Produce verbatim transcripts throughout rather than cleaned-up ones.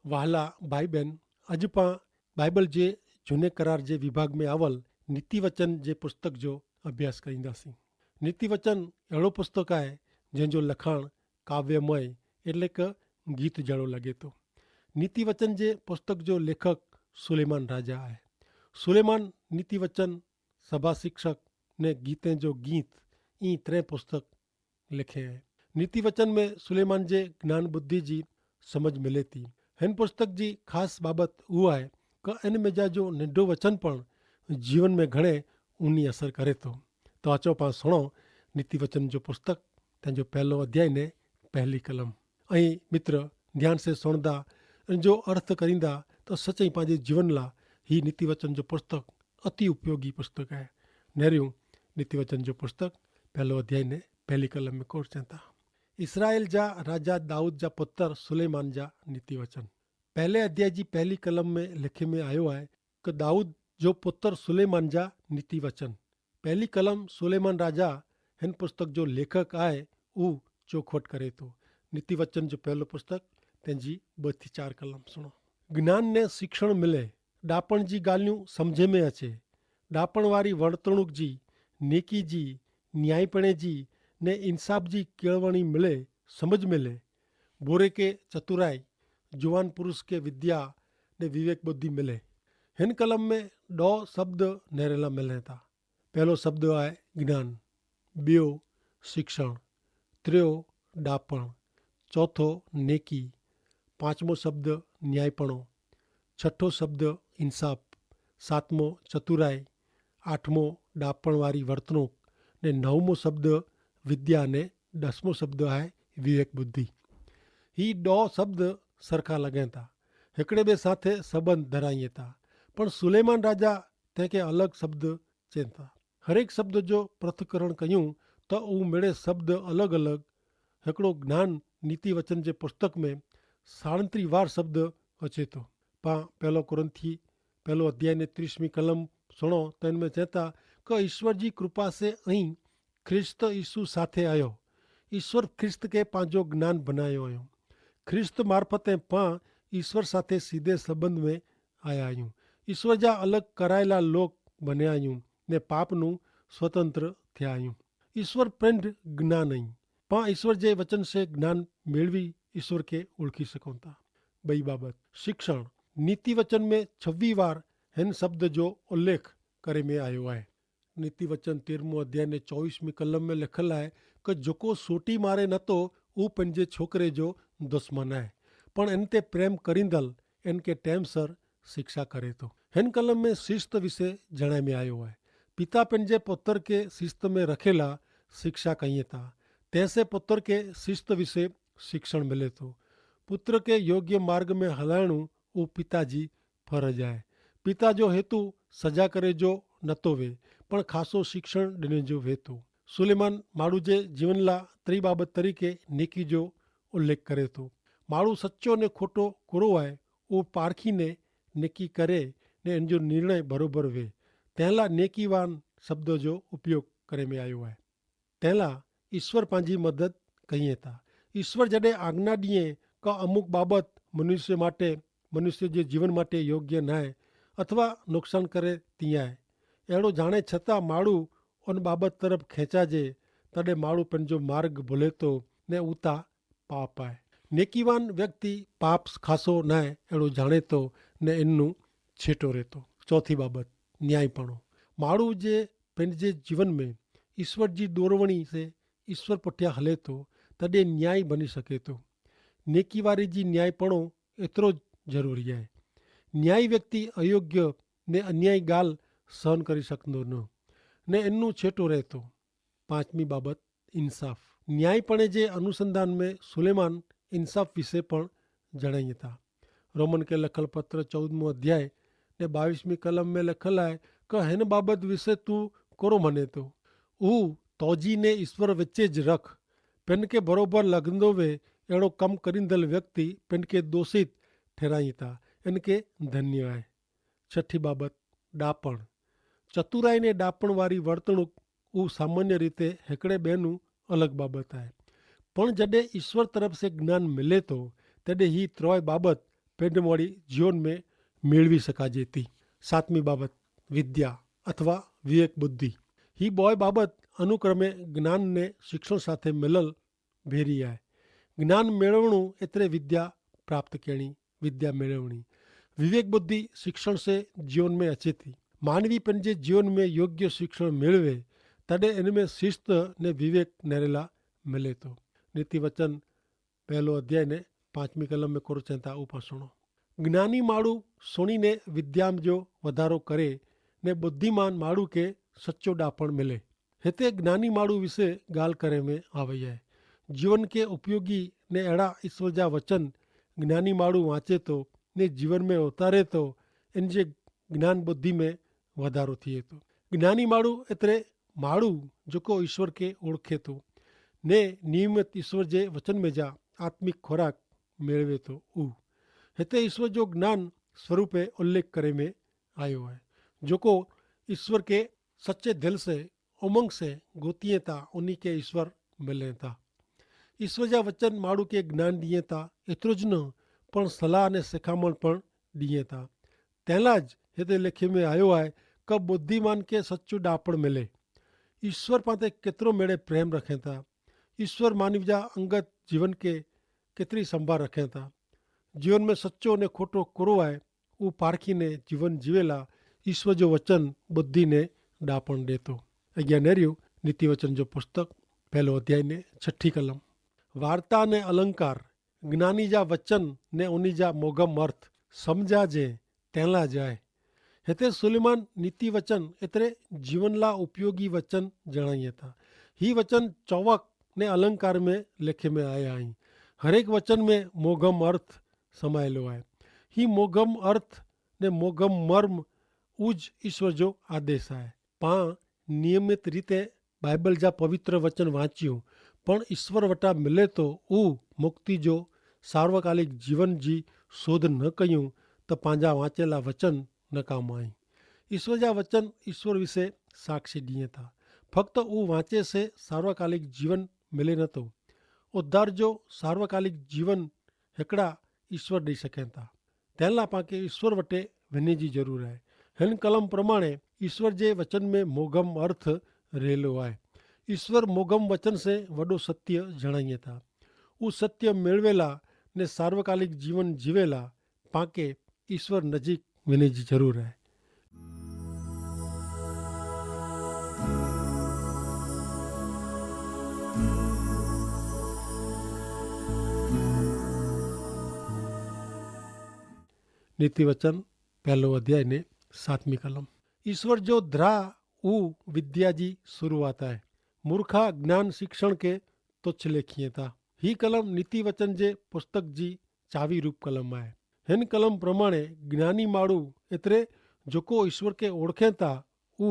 વહાલા ભાઈબેન, અજ પાં બાઈબલ જે જૂને કરાર જે વિભાગ મેં આવલ નીતિવચન જે પુસ્તક જો અભ્યાસ કરીંદા સી. નીતિવચન એડો પુસ્તક આય જેન જો લખાણ કાવ્યમય એટલે કે ગીત જેડો લગે તો. નીતિવચન જે પુસ્તક જો લેખક સુલેમાન રાજા આય. સુલેમાન નીતિવચન સભા શિક્ષક ને ગીતે જો ગીત ઈ ત્રે પુસ્તક લેખે હૈ. નીતિવચન મેં સુલેમાન જે જ્ઞાન બુદ્ધિ જી સમઝ મિલે તી. હેન પુસ્તક જી ખાસ બાબત ઉઆ હૈ કે એન મેં જા જો નિંડો વચન પણ જીવન મેં ઘણે ઉની અસર કરે તો. તો આચો પાં સુણો નીતિવચન જો પુસ્તક તેન જો પહેલો અધ્યાય ને પહેલી કલમ. અહીં મિત્ર, ધ્યાન સે સુણદા અને જો અર્થ કરીંદા તો સચ્ચી પાંજે જીવન લા હી નીતિવચન જો પુસ્તક અતિ ઉપયોગી પુસ્તક હૈ. નેર્યું નીતિવચન જો પુસ્તક પહેલો અધ્યાય ને પહેલી કલમ મેં કોર ચેંતા. ઇસરાયેલ જા રાજા દાઉદ જા પુતર સુલૈમાન જા નીતિવચન. પહેલે અધ્યાય જી પહેલી કલમ મેં લેખે મેં આયો હૈ કે દાઉદ જો પુતર સુલૈમાન જા નીતિવચન. પહેલી કલમ સુલૈમાન રાજા હેન પુસ્તક જો લેખક આય ઉહ ચોખવટ કરે તો. નીતિવચન જો પહેલો પુસ્તક તેની બસ થી ચાર કલમ સુણો. જ્ઞાન ને શિક્ષણ મિલે, ડાપણ જી ગાલિયું સમઝે મેં અચે, ડાપણ વારી વર્તણૂક જી, નેકી જી, ન્યાયીપણે જી ને ઇન્સાફ જી કેળવણી મિલે, સમઝ મિલે. બોરે કે ચતુરાઈ, જુવાન પુરુષ કે વિદ્યા ને વિવેક બુદ્ધિ મિલે. હેન કલમ મેં દો શબ્દ નેરેલા મિલે તા. પહેલો શબ્દ આય જ્ઞાન, બેઓ શિક્ષણ, ત્રેઓ ડાપણ, ચોથો નેકી, પાંચમો શબ્દ ન્યાયીપણો, છઠો શબ્દ ઇન્સાફ, સાતમો ચતુરાઈ, આઠમો ડાપણવારી વર્તણૂક, ને નવમો શબ્દ વિદ્યા, ને દસમો શબ્દ આય વિવેક બુદ્ધિ. હી દો શબ્દ સરખા લગેતા, હેકડ઼ે બે સાથે સંબંધ ધરાઈ થા. પણ સુલૈમાન રાજા તેંકે અલગ શબ્દ ચેંતા. હરેક શબ્દ જો પૃથ્થકરણ કહ્યું તો ઉમેડે શબ્દ અલગ અલગ. હેકડો જ્ઞાન નીતિ વચન જે પુસ્તક મેં સાડત્રી વાર શબ્દ અચેતો. પાં પહેલો કોરિંથી પહેલો અધ્યાય ને ત્રીસમી કલમ સુણો તેન મેં ચેંતા કે ઈસ્વર જી કૃપા સે અહીં ખ્રિસ્ત ઈસુ સાથે આયો. ઈસ્વર ખ્રિસ્ત કે પાંજો જ્ઞાન ભનાયો આયો. ખ્રિસ્ત મારફતે પાં ઈસ્વર સાથે સીધે સંબંધ મેં આયા આયું. ઈસ્વર જા અલગ કરાયેલા લોક ભન્યા આયું ને પાપનું સ્વતંત્ર થયા આયું. ઈસ્વર પ્રેંડ જ્ઞાન અહીં. પાં ઈસ્વર જે વચન સે જ્ઞાન મેળવી ઈસ્વર કે ઓળખી સકોતા. બઈ બાબત શિક્ષણ. નીતિ વચન મેં છવી વાર હેન શબ્દ જો ઉલ્લેખ કરે મેં આયો આય. નીતિ વચન તેરમો અધ્યાય ને ચોવીસમી કલમ મેં લેખલ આય કે જોકો સોટી મારે નતો ઉપને જે છોકરે જો દુશ્મન આય, પણ એન તે પ્રેમ કરીંદલ એન કે ટેમસર શિક્ષા કરે તો. હેન કલમ મેં શિસ્ત વિશે જણાય મેં આયો આય. પિતા પેનજે પોતર કે શિસ્ત મેં રખેલા શિક્ષા કહિયે તા, તેસે પોતર કે શિસ્ત વિશે શિક્ષણ મિલે તો. પુત્ર કે યોગ્ય માર્ગ મેં હલાયણું ઉપ પિતા જી ફરજ આય. પિતા જો હેતુ સજા કરે જો નતો વે, પણ ખાસો શિક્ષણ ડેને જો વેતો. સુલેમાન માડૂ જે જીવનલા ત્રિ બાબત તરીકે નેકી જો ઉલ્લેખ કરે તો. માડૂ સચ્ચો ને ખોટો કોરો આય, ઉપ પારખી ને નેકી કરે ને એન જો નિર્ણય ભરોભર વે, તેનલા નેકીવાન શબ્દો જો ઉપયોગ કરે મેં આયો આય. તેલા ઈસ્વર પાંજી મદદ કહિયે તા. ઈસ્વર જડે આજ્ઞા દિયે કા અમુક બાબત મનુષ્ય માટે મનુષ્ય જે જીવન માટે યોગ્ય નાય અથવા નુકસાન કરે તિયાય, એડો જાણે છતાં માડૂ અન બાબત તરફ ખેંચા જે, તડે માડૂ પેનજો માર્ગ ભુલે તો ને ઉતા પાપ આય. નેકીવાન વ્યક્તિ પાપ ખાસો નાય એડો જાણે તો ને એનનું છેટો રહેતો. ચોથી બાબત ન્યાયીપણો. માડૂ જે પેનજે જીવન મેં ઈસ્વર જી દોરવણી સે ઈસ્વર પઠ્યા હલે તો તદે ન્યાયી બની શકે તો. નેકીવારી જી ન્યાયીપણો એતરો જરૂરી આય. ન્યાયી વ્યક્તિ અયોગ્ય ને અન્યાયી ગાલ સહન કરી શકતો ન ને એનનું છેટો રહેતો. પાંચમી બાબત ઇન્સાફ. ન્યાયીપણે જે અનુસંધાન મેં સુલેમાન ઇન્સાફ વિશે પણ જણાઈ થા. રોમન કે લખલ પત્ર ચૌદમો અધ્યાય ને બાવીસમી કલમ મેં લખલ આય કે હેન બાબત વિશે તું કોરો મને તો? ઉહ તોજી ને ઈસ્વર વચ્ચે જ રખ. પેનકે બરોબર લગંદો વે એડો કમ કરીંદલ વ્યક્તિ પેનકે દોષિત ઠેરાઈ થા. એનકે ધન્ય આય. છઠી બાબત ડાપણ. ચતુરાઈ ને ડાપણ વારી વર્તણૂક ઉહ સામાન્ય રીતે હેકડ઼ે બેનું અલગ બાબત આય. પણ જડે ઈસ્વર તરફ સે જ્ઞાન મિલે તો તેડે હી ત્રોય બાબત પેંડ મોડી જીવન મેં મેળવી શકાજે તી. સાતમી બાબત, વિદ્યા અથવા વિવેક બુદ્ધિ. હી બોય બાબત અનુક્રમે જ્ઞાન ને શિક્ષણ સાથે મેલલ ભેરી આય. જ્ઞાન મેળવણું એતરે વિદ્યા પ્રાપ્ત કહેણી, વિદ્યા મેળવણી. વિવેક બુદ્ધિ શિક્ષણ સે જીવન મેં અચેતી. માનવી પણ જે જીવન મેં યોગ્ય શિક્ષણ મેળવે, તદે એન મેં શિસ્ત ને વિવેક નરેલા મેલેતો. નીતિ વચન પહેલો અધ્યાય ને પાંચમી કલમ મેં કોરો ચેંતા ઉપા સુણો. જ્ઞાની માળુ સુણીને વિદ્યામ જો વધારો કરે, ને બુદ્ધિમાન માળુ કે સચો ડાપણ મિલે. હેતે જ્ઞાની માળુ વિશે ગાલ કરે મેં આવે હૈ. જીવન કે ઉપયોગી ને એડા ઈસવજા વચન જ્ઞાની માળુ વાંચે તો ને જીવન મેં ઉતારે તો એન જે જ્ઞાન બુદ્ધિ મેં વધારો થિયે તો. જ્ઞાની માળુ એતરે માળુ જોકો ઈસ્વર કે ઓળખે તો ને નિયમિત ઈસ્વર જે વચન મેં જા આત્મિક ખોરાક મેળવે તો ઉહ. હેતા ઈસ્વર જો જ્ઞાન સ્વરૂપે ઉલ્લેખ કરે મેં આયો હૈ. જોકો ઈસ્વર કે સચ્ચે ધેલ સે ઉમંગ સે ગોતિયે તા ઉની કે ઈસ્વર મિલે તા. ઈસ્વર જા વચન માળુ કે જ્ઞાન દિયે તા એતરો જ ન પણ સલાહ અને સેખામણ પણ દિયે તા. તેલા જ હેતે લેખે મેં આયો હૈ કે બુદ્ધિમાન કે સચ્ચો ડાપણ મિલે. ઈસ્વર પાતે કેતરો મેળે પ્રેમ રખેતા? ઈસ્વર માનવી જા અંગત જીવન કે કેતરી સંભાર રખેતા? જીવન મેં સચ્ચો ને ખોટો કોરો આય ઉપારખી ને જીવન જીવેલા ઈસ્વર જો વચન બુદ્ધિ ને ડાપણ દેતો. અજ્ઞાનેરિયો નીતિ વચન જો પુસ્તક પહેલો અધ્યાય ને છઠી કલમ. વાર્તા ને અલંકાર જ્ઞાની જા વચન ને ઉની જા મોગમ અર્થ સમજા જે તેલા જાય. હેતે સુલેમાન નીતિ વચન એતરે જીવનલા ઉપયોગી વચન જણાઈ હતા. હી વચન ચોવક ને અલંકાર મેં લેખે મેં આયા હૈં. હરેક વચન મેં મોગમ અર્થ સમાયેલો હૈ. હી મોગમ અર્થ ને મોગમ મર્મ ઉજ ઈસ્વર જો આદેશ હૈ. પા નિયમિત રીતે બાઈબલ જા પવિત્ર વચન વાંચ્યું પણ ઈસ્વર વટા મિલે તો ઉહ મુક્તિ જો સાર્વકાલિક જીવન જી શોધ ન કહ્યું તો પાંજા વાંચેલા વચન ન કામ આઈ. ઈસ્વર જા વચન ઈસ્વર વિશે સાક્ષી દિયે તા. ફક્ત ઉહ વાંચે સે સાર્વકાલિક જીવન મિલે નતો. ઉદ્ધાર જો સાર્વકાલિક જીવન હેકડા ઈસ્વર દઈ શકેતા. તેનલા પાંકે ઈસ્વર વટે વેને જી જરૂર હૈ. હેન કલમ પ્રમાણે ઈસ્વર જે વચન મેં મોગમ અર્થ રહેલો હૈ. ઈસ્વર મોગમ વચન સે વડો સત્ય જણાઈ થા. ઉસ સત્ય મેળવેલા ને સાર્વકાલિક જીવન જીવેલા પાંકે ઈસ્વર નજીક વેને જી જરૂર હૈ. નીતિ વચન પહેલો અધ્યાય ને સાતમી કલમ. ઈસ્વર જો દ્રા ઉ વિદ્યા જી શુરુઆત આય. મૂર્ખા જ્ઞાન શિક્ષણ કે તુચ્છ લેખીએ તા. હી કલમ નીતિ વચન જે પુસ્તક જી ચાવી રૂપ કલમ આય. હેન કલમ પ્રમાણે જ્ઞાની માળુ એતરે જોકો ઈસ્વર કે ઓળખે તા ઉ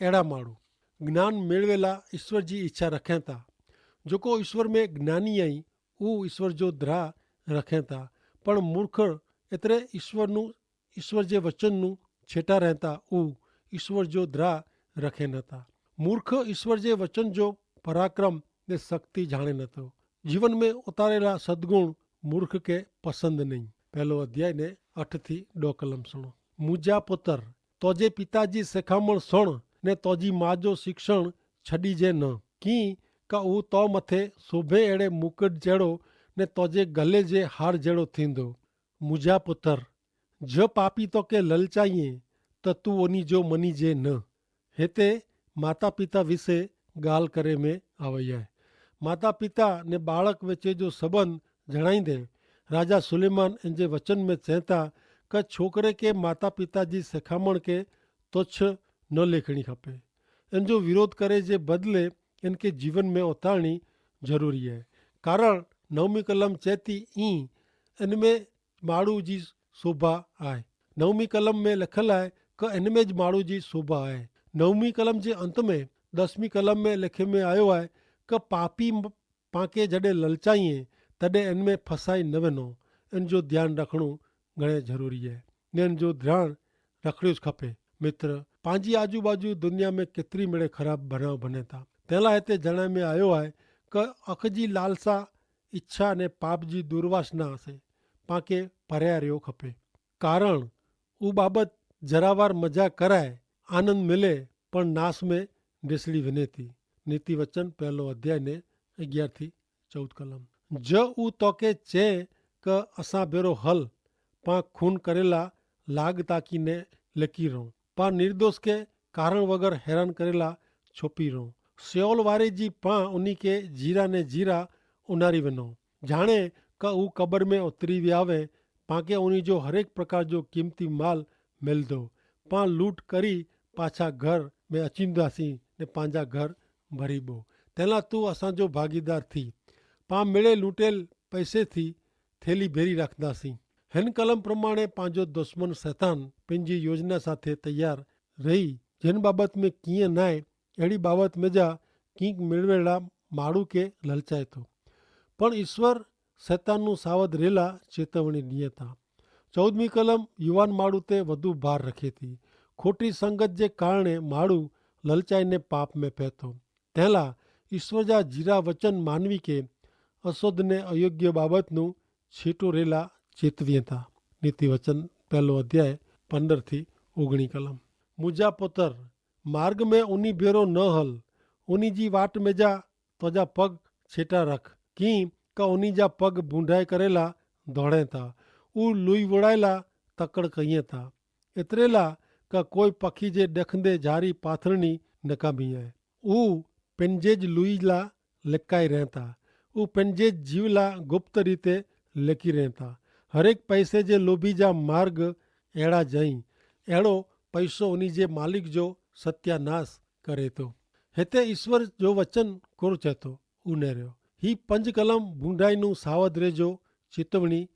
એડા માળુ જ્ઞાન મેળવેલા ઈસ્વર જી ઇચ્છા રખે તા. જોકો ઈસ્વર મેં જ્ઞાની આઈ ઉ ઈસ્વર જો દ્રા રખે તા. પણ મૂર્ખર એતરે ઈસ્વરનું ઈસ્વર જે વચનનું છેટા રહેતા ઉ ઈસ્વર જો દ્રા રખે નતા. મૂર્ખ ઈસ્વર જે વચન જો પરાક્રમ ને શક્તિ જાણે નતો. જીવન મેં ઉતારેલા સદગુણ મૂર્ખ કે પસંદ નહીં. પહેલો અધ્યાય ને અઠ થી ડો કલમ સુણો. મુજા પુતર, તોજે પિતાજી સેખામણ સણ ને તોજી માજો શિક્ષણ છડી જે ન. કિંક ઉ તો મતે સોભે એડે મુકટ જેડો ને તોજે ગલે જે હાર જેડો થીંદો. મુજા પુતર, જો પાપી તો કે લલચાઈએ તો તું ઓની જો મની જે ન. હેતે માતાપિતા વિશે ગાલ કરે મેં આવય હૈ. માતાપિતા ને બાળક વચ્ચે જો સંબંધ જણાઈ દે. રાજા સુલેમાન એન જે વચન મેં ચેતા કે છોકરે કે માતાપિતા જી સેખામણ કે તુચ્છ ન લેખણી ખપે. એન જો વિરોધ કરે જે બદલે એન કે જીવન મેં ઉતારણી જરૂરી હૈ. કારણ નવમી કલમ ચેતી ઈ એન મેં માડૂ જી શોભા આય. નવમી કલમ મેં લખલ આય કે એન મેં જ માડૂ જી શોભા આય. નવમી કલમ જે અંત મેં દસમી કલમ મેં લેખે મેં આયો આય કે પાપી પાંકે જડે લલચાઈએ તદે એન મેં ફસાઈ ન વેનો. એન જો ધ્યાન રખણું ઘણે જરૂરી આય. ને એન જો ધ્યાન રખણું જ ખપે. મિત્ર, પાંજી આજુબાજુ દુનિયા મેં કેતરી મેળે ખરાબ ભનાવ ભનેતા તેલા હેતે જણાય મેં આયો આય કે અખજી લાલસા ઇચ્છા ને પાપ જી દુર્વાસના હશે. પાંકે પર્યા રહ્યો ખપે. કારણ ઉ બાબત જરાવાર મજા કરાય, આનંદ મેલે, પણ નાસ મેં ઢેસડી વિને થી. નીતિ વચન પહેલો અધ્યાય ને અગિયાર થી ચૌદ કલમ. જો ઉ તોકે ચે કે અસાં ભેરો હલ, પાં ખૂન કરેલા લાગ તાકી ને લેકી રહો, પાં નિર્દોષ કે કારણ વગર હેરાન કરેલા છોપી રહો, સેવલ વારે જી પાં ઉની કે જીરા ને જીરા ઉનારી વેનો. જાણે કે ઉ કબર મેં ઉતરી વ્યાવે, પાંકે ઉની જો હરેક પ્રકાર જો કિંમતી માલ મેલ દો. પાં લૂંટ કરી પાછા ઘર મેં અચિંદા સી ને પાંજા ઘર ભરી બો. તેલા તું અસાં જો ભાગીદાર થી, પાં મેળે લૂંટેલ પૈસે થી થેલી ભેરી રાખદા સી. હેન કલમ પ્રમાણે પાંજો દુશ્મન સૈતાન પેનજી યોજના સાથે તૈયાર રહી, જેન બાબત મેં કિયા નાય એડી બાબત મેં જા કિંક મેળવેલા માડૂ કે લલચાય તો. પણ ઈસ્વર સૈતાનનું સાવધ રહેલા ચેતવણી નિયતા. ચૌદમી કલમ યુવાન માડૂ તે વધુ ભાર રખે થી. ખોટી સંગત જે કારણે માડૂ લલચાઈ ને પાપ મેં પહેતો. તેલા ઈસ્વર જા જીરા વચન માનવી કે અસોધ ને અયોગ્ય બાબતનું છેટો રહેલા ચેતવી હતા. નીતિ વચન પહેલો અધ્યાય પંદર થી ઓગણી કલમ. મુજા પોતર માર્ગ મેં ઉની ભેરો ન હલ, ઉની જી વાટ મેં જા તોજા પગ છેટા રખ, કિંક ઉની જા પગ ભૂંડાઈ કરેલા ધોડ઼ે થા, ઉ લુઈ વોડાયેલા તકડ કહિયે થા. એતરેલા કે કોઈ પખી જે દેખંદે જારી પાથરણી નકામી હૈ, ઉ પેનજે જ લુઈ લા લેકાઈ રહેતા, ઉ પેનજે જ જીવલા ગુપ્ત રીતે લેકી રહેતા. હરેક પૈસે જે લોભી જા માર્ગ એડા જઈ, એડો પૈસો ઉની જે માલિક જો સત્યાનાશ કરે તો. હેતા ઈસ્વર જો વચન કોર ચેતો ઉનેર્યો. હી પંજ કલમ ભૂંડાઈનું સાવધ રહેજો ચેતવણી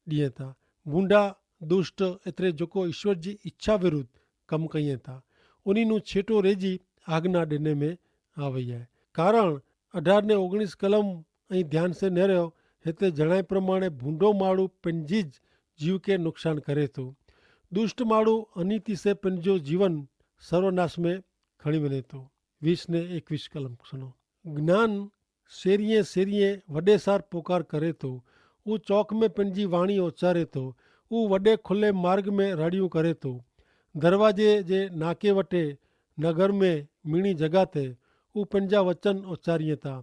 દિયે તા. ભૂંડા દુષ્ટ એતરે જોકો ઈસ્વર જી ઇચ્છા વિરુદ્ધ કમ કહિયે તા, ઉનીનું છેટો રહેજી આજ્ઞા દેને મેં આવે હૈ. કારણ અઢાર ને ઓગણીસ કલમ અહીં ધ્યાન સે નેર્યો. હેતે જણાય પ્રમાણે ભૂંડો માળું પેનજી જ જીવ કે નુકસાન કરે તો. દુષ્ટ માળું અનીતિ સે પેનજો જીવન સર્વનાશ મેં ખણી વને તો. વીસ ને એકવીસ કલમ સુનો. જ્ઞાન સેરિયે સેરિયે વડે સાર પોકાર કરે તો, ઉ ચોક મેં પેનજી વાણી ઓચારે તો, ઉ વડે ખુલ્લે માર્ગ મેં રડ઼િયું કરે તો, દરવાજે જે નાકે વટે નગર મેં મિણી જગાતે ઉ પેનજા વચન ઓચારિયે તા.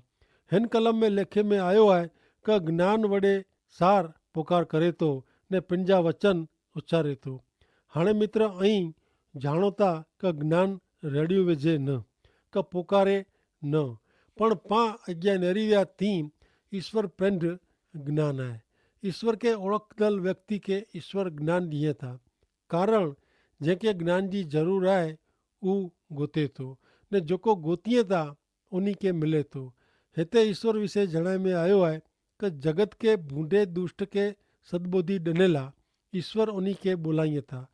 હેન કલમ મેં લેખે મેં આયો હૈ કે જ્ઞાન વડે સાર પોકાર કરે તો ને પેનજા વચન ઉચ્ચારે તો. હાણે મિત્ર અહીં જાણોતા કે જ્ઞાન રડ઼િયું વેજે ન કે પોકારે ન, પણ પા અજ્ઞા નેરીવ્યા તી ઈસ્વર પેંધ જ્ઞાન હૈ. ઈસ્વર કે ઓળખદલ વ્યક્તિ કે ઈસ્વર જ્ઞાન દિયે તા. કારણ જેંકે જ્ઞાન જી જરૂર આય ઉ ગોતે તો, ને જોકો ગોતિયે તા ઉની કે મિલે તો. હેતા ઈસ્વર વિશે જણાય મેં આયો હૈ કે જગત કે ભૂંડે દુષ્ટ કે સદબોધી ડનેલા ઈસ્વર ઉની કે બોલાઈ થા.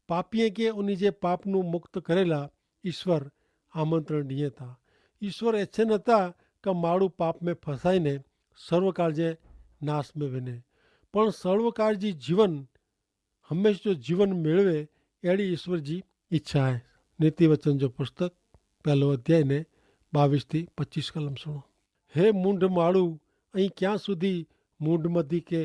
પાપીએ કે ઉની જે પાપનું મુક્ત કરેલા ઈસ્વર આમંત્રણ દિયે થા. ઈસ્વર એચ્છે ન થા કે માડૂ પાપ મેં ફસાઈ ને સર્વકાળ જે નાસ મેં વેને, પણ સર્વકાળ જી જીવન હમેંશ જો જીવન મેળવે એડી ઈસ્વર જી ઇચ્છા હૈ. નીતિ વચન જો પુસ્તક પહેલો અધ્યાય ને બાવીસ થી પચ્ચીસ કલમ સુણો. હે મૂંઢ માળુ, અહીં ક્યાં સુધી મૂંઢ મધી કે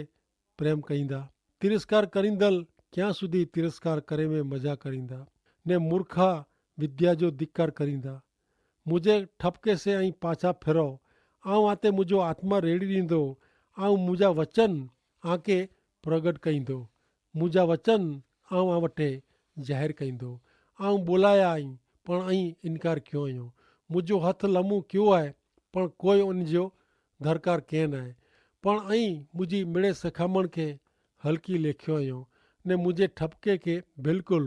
પ્રેમ કહીંદા? તિરસ્કાર કરીંદલ ક્યાં સુધી તિરસ્કાર કરે મેં મજા કરીંદા? ને મૂર્ખા વિદ્યા જો ધિક્કાર કરીંદા? મુઝે ઠપકે સે અહીં પાછા ફેરો. આઉં આતે મુઝો આત્મા રેડી દીંદો. આઉં મુઝા વચન આંકે પ્રગટ કઈંદો. મુઝા વચન આઉં આવટે જાહેર કઈંદો. આઉં બોલાયા અહીં પણ અહીં ઇનકાર ક્યો અયો. મુઝો હથ લમું ક્યો આય પણ કોઈ અનજો ધરકાર કેન આય. પણ અહીં મુઝી મેળે સખામણ કે હલકી લેખ્યો અયો ને મુઝે ઠપકે કે બિલકુલ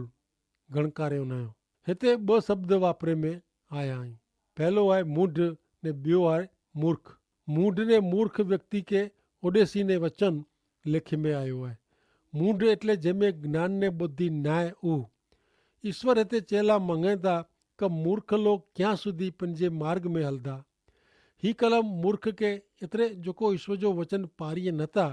ગણકાર્યો નયો. હેતા બહ શબ્દ વાપરે મેં આયા હૈં. પહેલો આય મૂઢ ને બ્યો આય મૂર્ખ. મૂઢ ને મૂર્ખ વ્યક્તિ કે ઓડેસી ને વચન લેખે મેં આયો હૈ. મૂઢ એટલે જેમે જ્ઞાન ને બધી નાય ઉહ. ઈસ્વર હેતા ચેલા મંગેતા કે મૂર્ખ લોગ ક્યાં સુધી પન જે માર્ગ મેં હલદા? હી કલમ મૂર્ખ કે એતરે જોકો ઈસ્વર જો વચન પારિયે નતા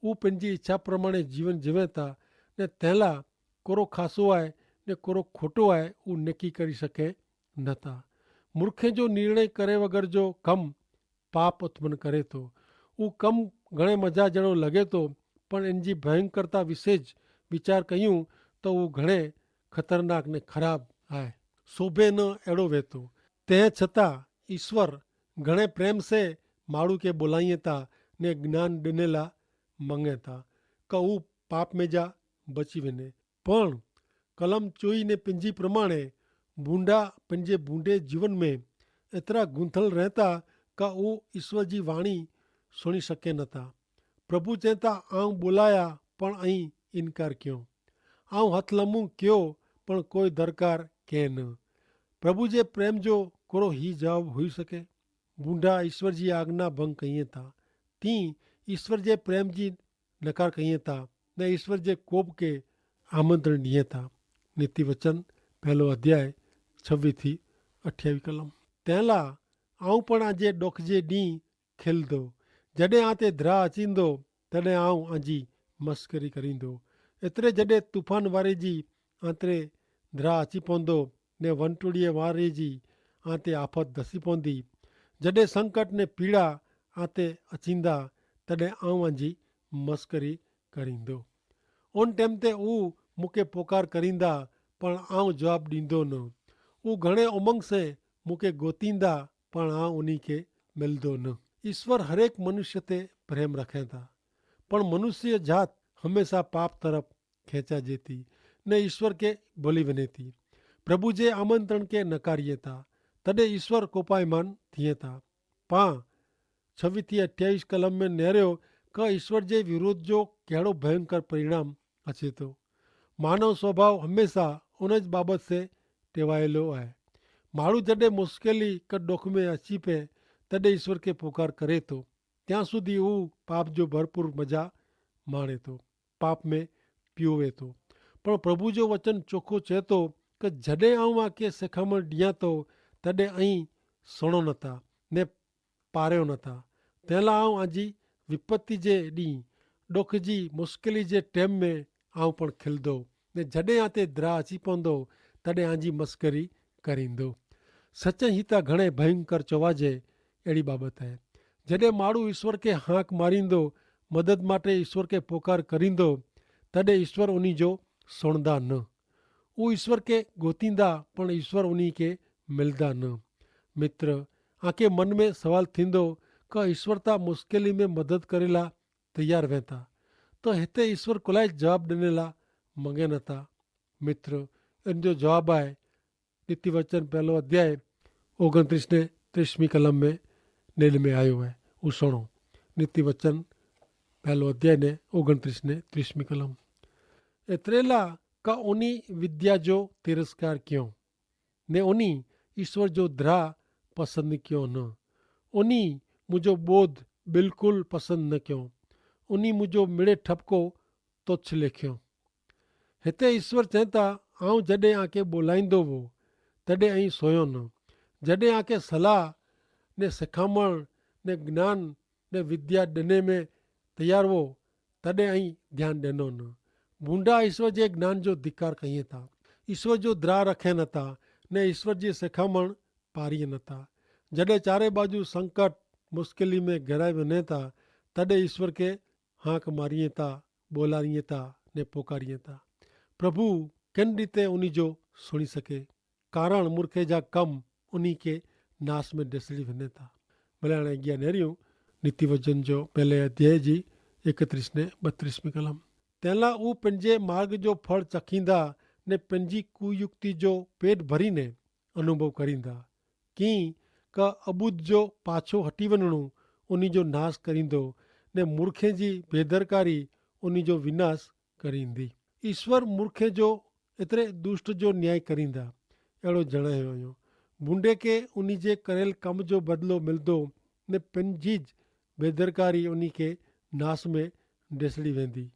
ઉહ પન જી ઇચ્છા પ્રમાણે જીવન જીવેતા ને તેલા કોરો ખાસો આય ને કોરો ખોટો આય ઉહ નેકી કરી શકે નતા. મૂર્ખે જો નિર્ણય કરે વગર જો કમ પાપ ઉત્પન કરે તો ઉહ કમ ઘણે મજા જેણો લગે તો પણ એનજી ભયંકરતા વિશે જ વિચાર કહ્યું તો ઉં ઘણે ખતરનાક ને ખરાબ આય. શોભે ન એડો વહેતો. તે છતાં ઈશ્વર ઘણે પ્રેમ સે માડૂ કે બોલાઈ તા ને જ્ઞાન દેનેલા મંગે તા કે ઉં પાપ મેં જા બચી વેને. પણ કલમ ચોઈ ને પંજી પ્રમાણે ભૂંડા પંજે ભૂંડે જીવન મેં એતરા ગૂંથલ રહેતા કે ઉં ઈશ્વર જી વાણી સુણી શકે નતા. પ્રભુ ચેતા આઉં બોલાયા પણ અહીં ઇનકાર ક્યો. આઉં હથલમું ક્યો પણ કોઈ દરકાર કે ન. પ્રભુ જે પ્રેમ જો કોરો હી જવાબ હોઈ શકે? ભૂંડા ઈશ્વર જી આજ્ઞા ભંગ કહિયે તા તી ઈશ્વર જે પ્રેમ જી નકાર કહિયે તા ને ઈશ્વર જે કોપ કે આમંત્રણ દિયે તા. નીતિવચન પહેલો અધ્યાય છવી થી અઠ્યાવી કલમ. તેલા આઉં પણ આજે ડોખજે દી ખેલ દો. જડે આતે દ્રા અચીંદો તડે આઉં આજી મસ્કરી કરીંદો. એતરે જડે તુફાન વારે જી આંતરે દ્રા અચી પોંદો ને વંટુડિયે વારે જી આંતે આફત દસી પોંદી. જડે સંકટ ને પીડા આંતે અચીંદા તડે આઉં આજી મસ્કરી કરીંદો. ઉન ટેમ તે ઉં મુકે પોકાર કરીંદા પણ આઉં જવાબ દીંદો ન. ઉં ઘણે ઉમંગ સે મુકે ગોતીંદા પણ આઉં ઉની કે મિલદો ન. ઈસ્વર હરેક મનુષ્ય તે પ્રેમ રખેતા પણ મનુષ્ય જાત હમેંસા પાપ તરફ ખેંચા જેતી ને ઈસ્વર કે ભલી વનેતી. પ્રભુ જે આમંત્રણ કે નકારિયેતા તદે ઈસ્વર કોપાયમાન થિયેતા. પા છવી થી અઠ્યાવીસ કલમ મેં નેર્યો કે ઈસ્વર જે વિરોધ જો કહેડો ભયંકર પરિણામ હશે તો. માનવ સ્વભાવ હમેંસા ઉન જ બાબત સે ટેવાયેલો હૈ. માણુ જડે મુશ્કેલી કે દોખ મેં અચીપે તદે ઈસ્વર કે પુકાર કરે તો ત્યાં સુધી ઉં પાપ જો ભરપૂર મજા માણે તો પાપ મેં પીવે તો. પણ પ્રભુ જો વચન ચોખો ચેતો કે જડે આઉં આકે સેખામણ દિયા તો તદે અહીં સણો નતા ને પાર્યો નતા. તેલા આઉં આજી વિપત્તિ જે દી દોખ જી મુશ્કેલી જે ટેમ મેં આઉં પણ ખિલદો ને જડે આતે દ્રા અચી પોંદો તદે આજી મસ્કરી કરીંદો. સચ્ચે હિતા ઘણે ભયંકર ચોવાજે એડી બાબત હૈ. જડે માડૂ ઈસ્વર કે હાંક મારીંદો મદદ માટે ઈસ્વર કે પોકાર કરીંદો તદે ઈસ્વર ઉની જો સુણદા ન. ઉં ઈસ્વર કે ગોતીંદા પણ ઈસ્વર ઉની કે મિલદા ન. મિત્ર, આકે મન મેં સવાલ થીંદો કે ઈસ્વર તા મુશ્કેલી મેં મદદ કરેલા તૈયાર વહેતા તો હેતે ઈસ્વર કોલાઈ જવાબ દેનેલા મંગે નતા? મિત્ર, એન જો જવાબ આય. નીતિવચન પહેલો અધ્યાય ઓગણત્રીસ ને ત્રીસમી કલમ મેં નેલ મેં આયો હૈ. ઉસણો નીતિવચન પહેલો અધ્યાય ને ઓગણત્રીસ ને ત્રીસમી કલમ. એતરેલા કા ઉની વિદ્યા જો તિરસ્કાર ક્યો ને ઉની ઈસ્વર જો દ્રા પસંદ ક્યો ન. ઉની મુજો બોધ બિલકુલ પસંદ ન ક્યો. ઉની મુજો મિડે ઠપકો તોચ્છ લેખ્યો. હેતા ઈસ્વર ચેતા આઉં જડે આકે બોલાઈંદો વો તદે અહીં સોયો ન. જડે આકે સલાહ ને સખામણ ને જ્ઞાન ને વિદ્યા દને મેં તૈયાર વો તદે અહીં ધ્યાન દેનો ન. ભૂંડા ઈસ્વર જે જ્ઞાન જો ધિક્કાર કહિયે તા ઈસ્વર જો દ્રા રખે નતા ને ઈસ્વર જે સખામણ પારિયે નતા. જડે ચારે બાજુ સંકટ મુશ્કેલી મેં ગરાઈ વને તા તદે ઈસ્વર કે હાંક મારિયે તા બોલારિયે તા ને પોકારિયે તા. પ્રભુ કેન રીતે ઉની જો સુણી સકે? કારણ મૂર્ખે જા કમ ઉની કે નાસ મેં ડેસડી વને તા. ભલે અણે અગિયા નેર્યું નીતિવચન જો પહેલે અધ્યાય જી એકત્રીસ ને બત્રીસમી કલમ. તેલા ઉપને જે માર્ગ જો ફળ ચખીંદા ને પનજી કુયુક્તિ જો પેટ ભરી ને અનુભવ કરીંદા. કિંક અબુદ્ધ જો પાછો હટી વનણું ઉની જો નાસ કરીંદો ને મૂર્ખે જી ભેદરકારી ઉની જો વિનાસ કરીંદી. ઈસ્વર મૂર્ખે જો એતરે દુષ્ટ જો ન્યાય કરીંદા એડો જણાયો અયો. ભૂંડે કે ઉની જે કરેલ કમ જો બદલો મિલદો ને પનજી જ ભેદરકારી ઉની કે નાસ મેં ડેસડી વેંદી.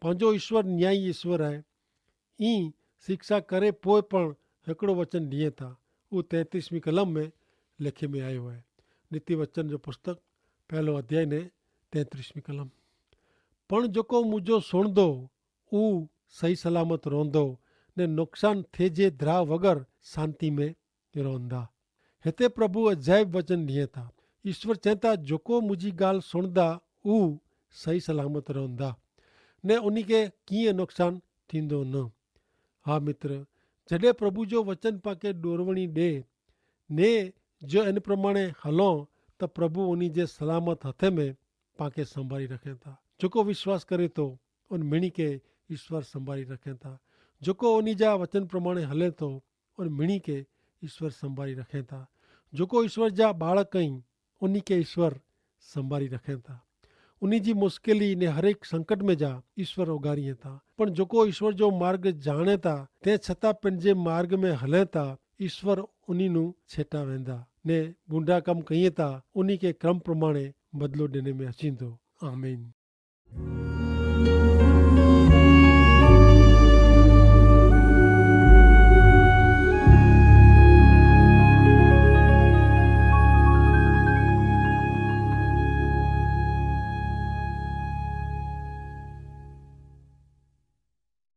પાંજો ઈસ્વર ન્યાયી ઈસ્વર આય. ઈ શિક્ષા કરે પોય પણ હેકડો વચન નિયે થા. ઉં તૈત્રીસમી કલમ મેં લેખે મેં આયો હૈ. નીતિ વચન જો પુસ્તક પહેલો અધ્યાય ને તૈત્રીસમી કલમ. પણ જોકો મુજો સુણદો ઉં સહી સલામત રોંધો ને નુકસાન થે જે દ્રા વગર શાંતિ મેં રોંધા. હેતા પ્રભુ અજાયબ વચન નિયે થા. ઈસ્વર ચેતા જોકો મુજી ગાલ સુણદા ઉં સહી સલામત રોંધા. ને ઉની કે કિંય નુકસાન થીંદો ન. હા મિત્ર, જડે પ્રભુ જો વચન પાંકે ડોરવણી દે ને જો એન પ્રમાણે હલો, તો પ્રભુ ઉની જે સલામત હતે મેં પાંકે સંભારી રખેતા. જોકો વિશ્વાસ કરે તો ઉન મિણી કે ઈશ્વર સંભારી રખેતા. જોકો ઉની જા વચન પ્રમાણે હલે તો ઉન મિણી કે ઈશ્વર સંભારી રખેતા. જોકો ઈશ્વર જા બાળક અહીં ઉની કે ઈશ્વર સંભારી રખેતા. ઉની જી મુશ્કેલી ને હરેક સંકટ મેં જા ઈશ્વર ઓગારી હતા. પણ જોકો ઈશ્વર જો માર્ગ જાણે તા તે છતાં પણ જે માર્ગ મેં હલે તા ઈશ્વર ઉની નું છેટા વેંદા ને બુંડા કમ કહિયે તા ઉની કે ક્રમ પ્રમાણે બદલો દેને મેં અચીંદો. આમીન.